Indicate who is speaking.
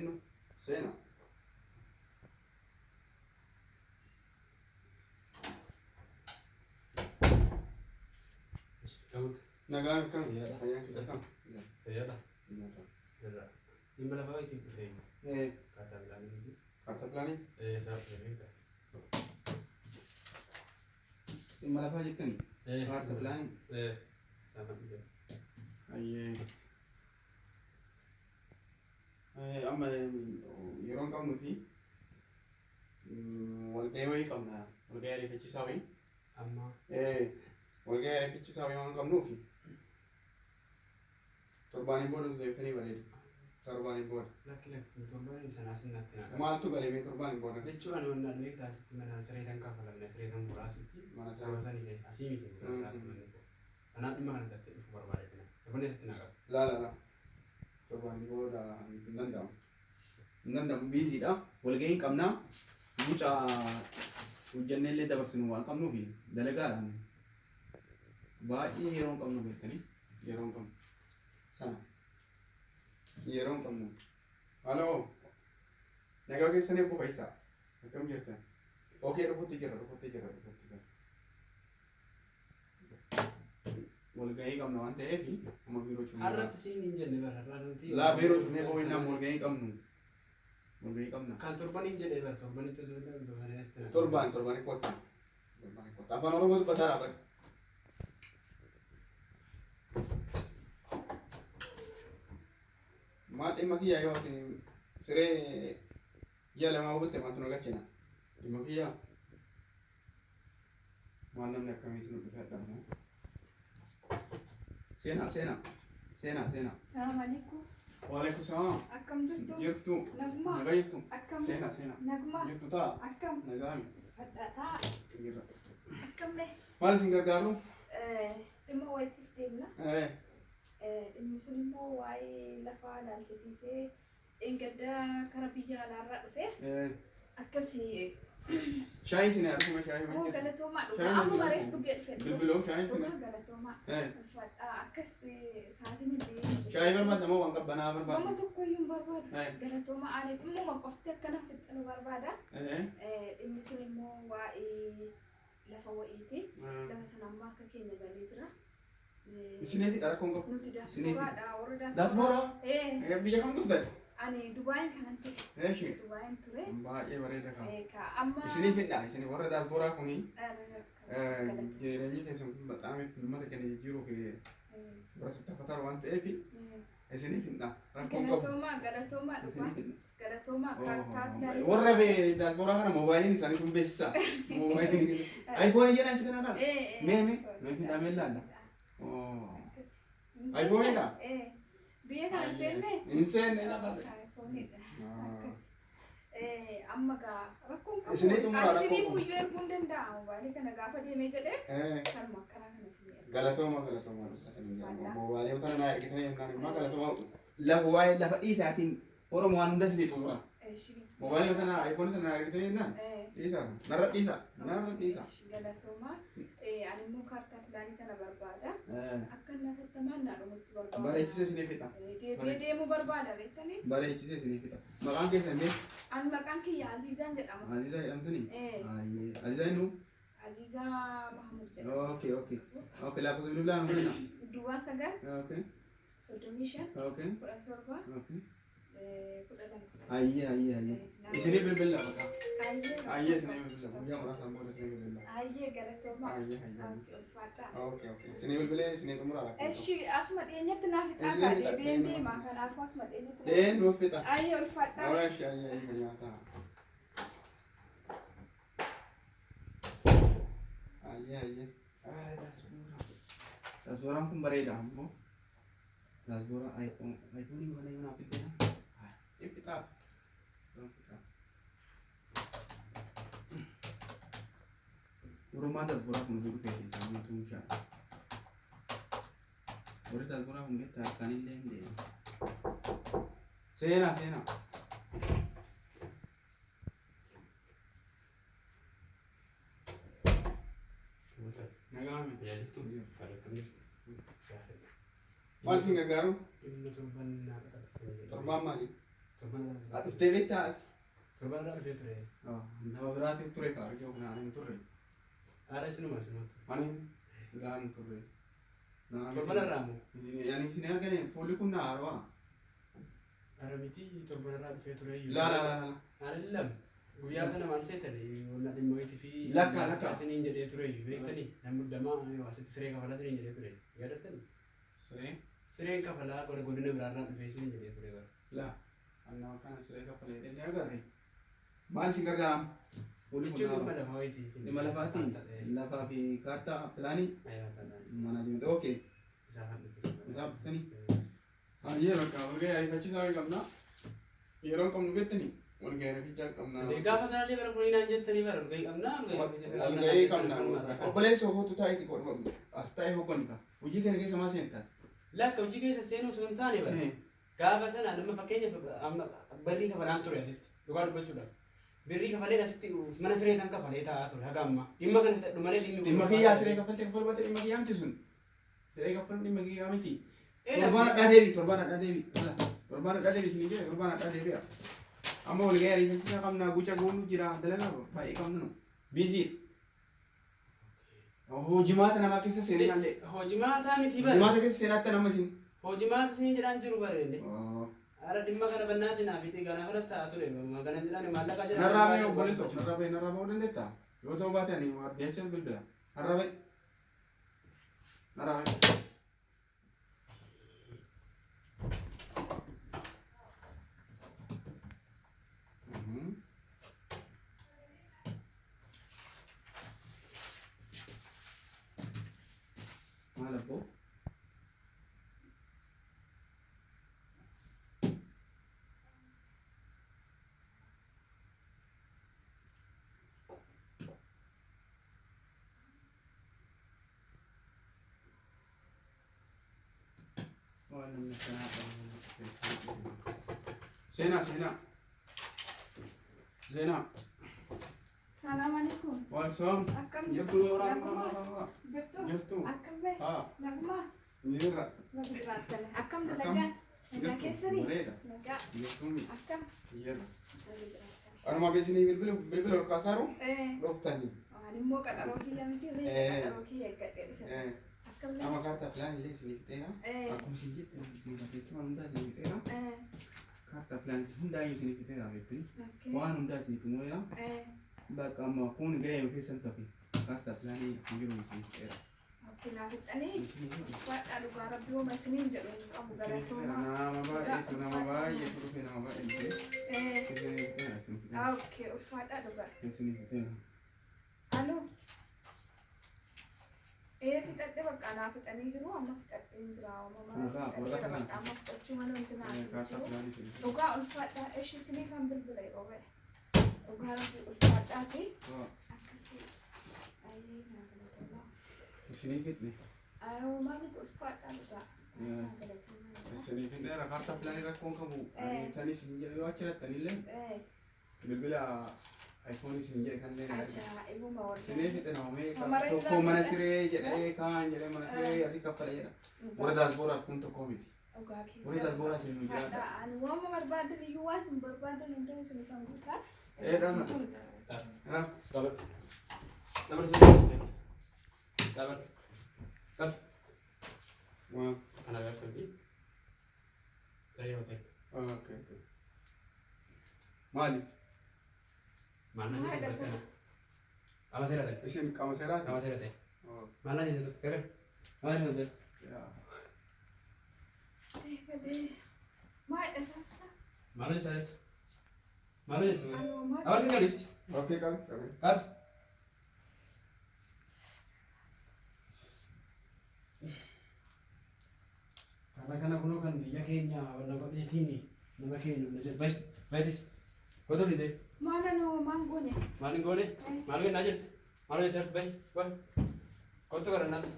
Speaker 1: Eenyu? Seena.
Speaker 2: Daawud,
Speaker 1: Nagaa akkam?
Speaker 2: Fayyaadha.
Speaker 1: Fayyaan keessa akkam?
Speaker 2: Fayyaadha. Jirra. Dhimma lafaa wayiitiif dhufe
Speaker 1: Eh,
Speaker 2: kaartaa pilaanii.
Speaker 1: kaartaa pilaanii?
Speaker 2: Isaa dhufe beektaa?
Speaker 1: Dhimma lafaa jettanii? Kaartaa pilaanii?
Speaker 2: Isaa kan dhufe.
Speaker 1: Ayyee. Amma yeroo hin qabnuti walgahii wayii qabna. Walgahii ariifachiisaa wayii.
Speaker 2: Amma
Speaker 1: Walgahii ariifachiisaa wayii waan qabnuuf torbaaniin booda nu deebitanii bareeda. Torbaaniin booda.
Speaker 2: Lakki lakki, torbaan sanaa sinnaatti naa qaba.
Speaker 1: Maaltu galee mee torbaaniin booda?
Speaker 2: Jechuun ani wannan beektaa asitti mana sireetan kafalamne sireetan buraa asitti.
Speaker 1: Mana
Speaker 2: Sababa
Speaker 1: siree.
Speaker 2: sanii ta'e asii miti
Speaker 1: Mm.
Speaker 2: manni koo. Kanaaf dhimma kana irratti dhufu barbaade kana. Torbaan asitti naa qaba.
Speaker 1: Laala laa. Torbaan booda hin danda'amu. Hin danda'amu, biiziidha. Walgahii hin qabnaa. Mucaa hojjannee illee dabarsinu waan qabnuufi dalagaadhaan baay'ee yeroo hin qabnu beektanii, yeroo hin qabnu. Sana yeroo hin qabnu. Haloo. Nagaa keessanii obbo Fayyisaa. Akkam jirtan? Okay, dhufutti jira, dhufutti jira, dhufutti jira. Walgahii qabna waan ta'eef amma biiroo cufnee.
Speaker 2: Har'atti siin hin jenne bara har'aa nuti.
Speaker 1: Laa, biiroo cufnee boo'innaan walgahii qabnu. Walgahii qabna.
Speaker 2: Kan torbaniin jedhee bara torbanitti osoo hin ta'in torbanii asitti naa qaba.
Speaker 1: Torbaan torbaan kottaa. Torbaan kottaa. Afaan Oromoo dubbataa dhaabadhu. Maal dhimma kiyyaa yoo ati siree ji'a lamaa bulte maaltu na galchina? Dhimma kiyyaa? Maal namni akkamiitu nu dhufe adda? Seenaa, seenaa, seenaa, seenaa.
Speaker 3: Salaam alaikum.
Speaker 1: Waalaikum salaam.
Speaker 3: Akkam jirtu?
Speaker 1: Jirtu.
Speaker 3: Nagumaa?
Speaker 1: Nagaa jirtu.
Speaker 3: Akkam?
Speaker 1: Seenaa, seenaa.
Speaker 3: Nagumaa?
Speaker 1: Jirtu taa.
Speaker 3: Akkam?
Speaker 1: Nagaami.
Speaker 3: Fadhaataa.
Speaker 1: Jirra.
Speaker 3: Akkam mee?
Speaker 1: Maal isin gargaaru?
Speaker 3: Dhimma wayiitiif deemna. Dhimmi sun immoo waa'ee lafaa ilaalchisiisee dheengadda kara biyya alaarraa dhufe. Akkasii.
Speaker 1: Shaayii isin arguma shaayii
Speaker 3: Oo,
Speaker 1: hojjetu.
Speaker 3: galatoomaa, dhugaa.
Speaker 1: Shaayiin
Speaker 3: Amma
Speaker 1: bilbiloo.
Speaker 3: bareef dhugee dhufe.
Speaker 1: Bilbiloo shaayiin isin.
Speaker 3: Dhugaa, galatoomaa. Ulfaadhaa. Akkas sa'aatiin illee.
Speaker 1: Shaayii barbaadda moo waan qabbanaa
Speaker 3: Gama
Speaker 1: barbaadda?
Speaker 3: tokko iyyuu hin barbaadu. Galatoomaa, ani dhimmuma qofti akkana fixxanu barbaada. Dhimmi sun immoo waa'ee lafa wayiiti. Lafa sana amma akka keenya galee jira.
Speaker 1: Isineeti rakkoon qabu.
Speaker 3: Nuti
Speaker 1: Isiniiti.
Speaker 3: daasporaadha. Warra
Speaker 1: Daasporaa?
Speaker 3: Eh,
Speaker 1: Biyya kam turtan?
Speaker 3: ani Dubaayin kanan ture.
Speaker 1: Eeshi.
Speaker 3: Dubaayin ture.
Speaker 1: Baay'ee bareeda qaba.
Speaker 3: Ka amma
Speaker 1: Isiniif hidha. Isin warra daasporaa kuni
Speaker 3: Galata.
Speaker 1: jireenyi keessan kun bataam uummata keenya jijjiiruuf warra tattafataa waan ta'eef isiniif hidha. Rakkoon qabu.
Speaker 3: Galatoomaa, galatoomaa, dhugaa.
Speaker 1: Isiniif hidha.
Speaker 3: Galatoomaa, kaartaa pilaanii.
Speaker 1: Warra daasporaa kana moobaayiliin isaanii sun beeksisa. Moobaayiliin iPhone jedhan si kanarraa. Mee mee mee fidaa mee ilaalla.
Speaker 3: Akkasi.
Speaker 1: iPhone-dha?
Speaker 3: Biyya kana hin seenne?
Speaker 1: Hin seenne lafa.
Speaker 3: iPhone-dha. Akkasi. Amma gaa rakkoon qabu.
Speaker 1: Isinii xumuraa
Speaker 3: Ani
Speaker 1: rakkoo
Speaker 3: isiniif
Speaker 1: qabu.
Speaker 3: iyyuu erguu hin danda'a. Mobaayilii kana gaafa deemee jedhee kanuma akkanaa kana isinii erga.
Speaker 1: Galatooma, galatooma. Moobaayilii tana naa ergitanii jennaan immoo galatooma. Lafa waa'ee lafa dhiisaatiin Oromoo waan hunda isinii xumura.
Speaker 3: Eshi.
Speaker 1: Moobaayilii tana iPhone tana naa ergitanii jennaan dhiisaa, narra dhiisaa, narra dhiisaa.
Speaker 3: Eshi, galatooma. Ani immoo kaartaa pilaanii sana barbaada. Akka inni hatattamaan naa dhumutti barbaada.
Speaker 1: Bareechisee isinii fixa.
Speaker 3: Deebi'ee deemuu barbaada beektanii.
Speaker 1: Bareechisee isinii fixa. Maqaan keessan mee?
Speaker 3: Ani maqaan kiyya Aziizaan jedhama.
Speaker 1: Aziizaa jedhamtanii?
Speaker 3: Eh.
Speaker 1: Ayyee. Aziizaa eenyu?
Speaker 3: Aziizaa Mahamud jedhama.
Speaker 1: Okay. Lakkoofsa bilbilaa nu kenna.
Speaker 3: 09 35 17 12.
Speaker 1: Ayyee. Isinii bilbila maqaa.
Speaker 3: Ayyee.
Speaker 1: Ayyee, isinii bilbila. Guyyaa muraasaan booda isinii bilbila.
Speaker 3: Ayyee, galatoomaa.
Speaker 1: Ayyee.
Speaker 3: Okay, ulfaadhaa.
Speaker 1: Okay. Isinii bilbilee isinii xumuraa rakkoo.
Speaker 3: Eshi, asuma dhiyeenyatti naaf fixaa
Speaker 1: Isinii
Speaker 3: kaa
Speaker 1: fixa,
Speaker 3: deebi'een
Speaker 1: deemaa.
Speaker 3: deema. Kanaafuu asuma dhiyeenyatti naaf
Speaker 1: Dheen nuuf fixa.
Speaker 3: Ayyee, ulfaadhaa.
Speaker 1: Oosh, ayyee ayyee nyaataa. Ayyee ayyee. Daasbooraan kun bareeda ammoo. Daasbooraa iPhone iPhone kana yoo naaf fidde na. Fixaa. Fixaa. Oromaan daasbooraa kun jiru feeti isaanii tuun shaa. Warri daasbooraa kun beektaa harkaan illee hin deemu. Seenaa, seenaa. Nagaa miti.
Speaker 2: Fayyaa jirtu? Fayyaa jirtu?
Speaker 1: Maal isin gargaaru?
Speaker 2: Dhimma torban naa qaqqabsiisan.
Speaker 1: Torbaan maali?
Speaker 2: Torban irraa.
Speaker 1: Dhuftee beektaa ati?
Speaker 2: Torban irraa dhufee ture.
Speaker 1: Nama biraatiif ture ka argee kun ani hin turre.
Speaker 2: Haadha isinuma isinuma.
Speaker 1: Ani gaan hin turre.
Speaker 2: Torban irraa moo?
Speaker 1: Yani isin argane fuulli kun na haarawaa.
Speaker 2: Haadha miti torban irraa dhufee ture.
Speaker 1: Laa laa laa laa.
Speaker 2: Haadha guyyaa sana maal seetani wanna dhimma wayitii fi
Speaker 1: Lakka, lakka.
Speaker 2: isiniin jedhee ture beektanii namni damaa asitti siree kafalaa isiniin jedhee ture yaadattani?
Speaker 1: Siree?
Speaker 2: Sireen kafalaa gara godina biraarraa dhufee isiniin jedhee ture bara.
Speaker 1: Laa. Annaa kana siree kafalee illee agarre. Maal isin gargaaraam? Fuulli kun
Speaker 2: Jechuun dhimma
Speaker 1: haarawaa.
Speaker 2: lafaa wayitii fi
Speaker 1: Dhimma lafaati. Lafaa fi kaartaa pilaanii manaajimentii. Okay.
Speaker 2: Isaa kan dhufe.
Speaker 1: Isaa dhuftanii? Hayyee bakka walgahii ariifachiisaa wayii qabna. Yeroo hin qabnu beektanii walgahii ariifachaa qabna.
Speaker 2: Gaafa sanallee bara kuninaan jettanii bara walgahii qabnaa
Speaker 1: Walgahii qabna. Obboleessa kootu taa'eeti as taa'ee hoggani ka. Hojii kana keessa maal seentaa?
Speaker 2: Lakka hojii keessa seenuu osoo hin taane bara. Gaafa sana nama fakkeenyaaf amma birrii kafalaan ture asitti dhugaa dubbachuudhaaf. Birrii kafalee asitti mana siree tan kafalee taa'aa ture haga ammaa. Dhimma kana ta'e malee dhimmi
Speaker 1: Dhimma kiyyaa siree kaffaltee kaffaluu baate dhimma kiyyaa miti sun. Siree kaffaluun dhimma kiyyaa miti. Torbaan hadhaa deebi, torbaan hadhaa deebi. Torbaan hadhaa deebi isinii jedhe torbaan hadhaa deebi'a. Amma walgahii ariifachiisaa qabna guca goonu jira dalagaa baay'ee qabna nu. Biizii. Hojimaata namaa keessa seenaa illee.
Speaker 2: Hojimaataa miti bara.
Speaker 1: Hojimaata keessa seenaatti nama isin.
Speaker 2: Hojimaata isin jedhaan jiru bara inni. Ara dhimma kana bannaati naaf itti gana kanas taa'aa ture. Kana jedhaan maallaqa jedhaan.
Speaker 1: Narraa ba'ee obboleessa narraa ba'ee narraa ba'uu dandeettaa? Yoo ta'u baate ani waardiyacha bilbila. Narraa ba'e. Narraa ba'e. Maal abboo? Waan namni akkanaa qabu. Seenaa seenaa. Seenaa.
Speaker 3: Salaam alaikum.
Speaker 1: Waalaikum.
Speaker 3: Akkam
Speaker 1: Jirtu
Speaker 3: Naguma. Jirtu.
Speaker 1: Jirtu.
Speaker 3: Akkam bee?
Speaker 1: Haa.
Speaker 3: Naguma.
Speaker 1: Nirra.
Speaker 3: Baga jiraattan. Akkam dalagaan? Nagaa
Speaker 1: Jirtu.
Speaker 3: keessanii?
Speaker 1: Bareeda.
Speaker 3: Nagaa.
Speaker 1: Jirtuun
Speaker 3: Akkam?
Speaker 1: jirra.
Speaker 3: Baga jiraattan.
Speaker 1: Anuma beesinii bilbila bilbila ol kaasaaru
Speaker 3: Eh,
Speaker 1: dhooftanii.
Speaker 3: waan immoo qaxaroo kiyya miti ree qaxaroo kiyya eeggadhee dhufe. Akkam bee?
Speaker 1: Amma kaartaa pilaan illee isinii fixeera. Akkuma isin jette isin barreessu waan hundaa isinii fixeera. Kaartaa pilaan hundaayyuu isinii fixeera beektanii. Waan hundaa isinii xumureera. Bakka amma kun gahee keessan tafe kaartaa pilaanii akkuma jiru isinii fixeera.
Speaker 3: Okay, naa fixanii
Speaker 1: Isinii fixe.
Speaker 3: Wadhaa dhugaa rabbi hooma isiniin jedhu hin qabu galatoomaa.
Speaker 1: Nama baay'eetu nama baay'eetu dhufe nama baay'ee dhufe. Isinii fixeera isinii fixeera.
Speaker 3: Okay, ulfaadhaa dhugaa.
Speaker 1: Isinii fixeera.
Speaker 3: Aloo. Fixadhe bakka naa fixanii jiru amma fixadhee hin jira
Speaker 1: Waraqaa,
Speaker 3: uumama
Speaker 1: waraqaa kana.
Speaker 3: bakka amma fixachuu malee wanti naa
Speaker 1: Kaartaa
Speaker 3: jiru.
Speaker 1: pilaanii isinii fixeera.
Speaker 3: Dhugaa ulfaadhaa ishi isinii kan bilbila yeroo ba'e. Dhugaa rabbi ulfaadhaa fi akkasii ayyee naa galatoomaa.
Speaker 1: Isinii fixne.
Speaker 3: Uumaa miti ulfaadhaa dhugaa. Naa galatoomaa.
Speaker 1: Isinii fixneera kaartaa pilaanii rakkoon qabu. Tani isin jedhe yoo achi illee bilbila iPhone isin jedhe kan illee.
Speaker 3: Ajaa'ibuma warra.
Speaker 1: Isinii fixe nama meeqa
Speaker 3: Amara
Speaker 1: tokko mana siree jedhee kaan jedhee mana siree asii kaffale jedha. Warra daasbooraaf kun tokko miti.
Speaker 3: Dhugaa keessa.
Speaker 1: Warri daasbooraa isin nu jiraata.
Speaker 3: Ani waan barbaadan iyyuu waan isin barbaadan hunduu isin ifan guutaa.
Speaker 1: Dhama.
Speaker 2: Qaba. Dabar siree. Dabar. Qab. Kana agarsiisti. Tarii yoo ta'e.
Speaker 1: Okay. Maali?
Speaker 2: Maal naan
Speaker 3: Maal
Speaker 2: jedhu
Speaker 3: dhasa?
Speaker 2: kana? Qaama seera ta'e.
Speaker 1: Isin qaama seeraati?
Speaker 2: Qaama seera ta'e. Maal naan jedhu gara? Maal naan jedhu?
Speaker 3: Badee. Maal dhasaas?
Speaker 2: Maal hojjechaa jirtu? Maal hojjechaa jirtu?
Speaker 3: Ani maal?
Speaker 2: Abarri gaditti.
Speaker 1: Okay, qabi qabi.
Speaker 2: Qab. Kana kana kunoo kan biyya keenya wanna godheetiin nama keenya na jedhu bayi bayitis. Gootu fide.
Speaker 3: Maal ani maal goone?
Speaker 2: Maal hin goone? Maal kennaa jirti? Maal hojjechaa jirtu bayi bayi. Kottu gara naatti.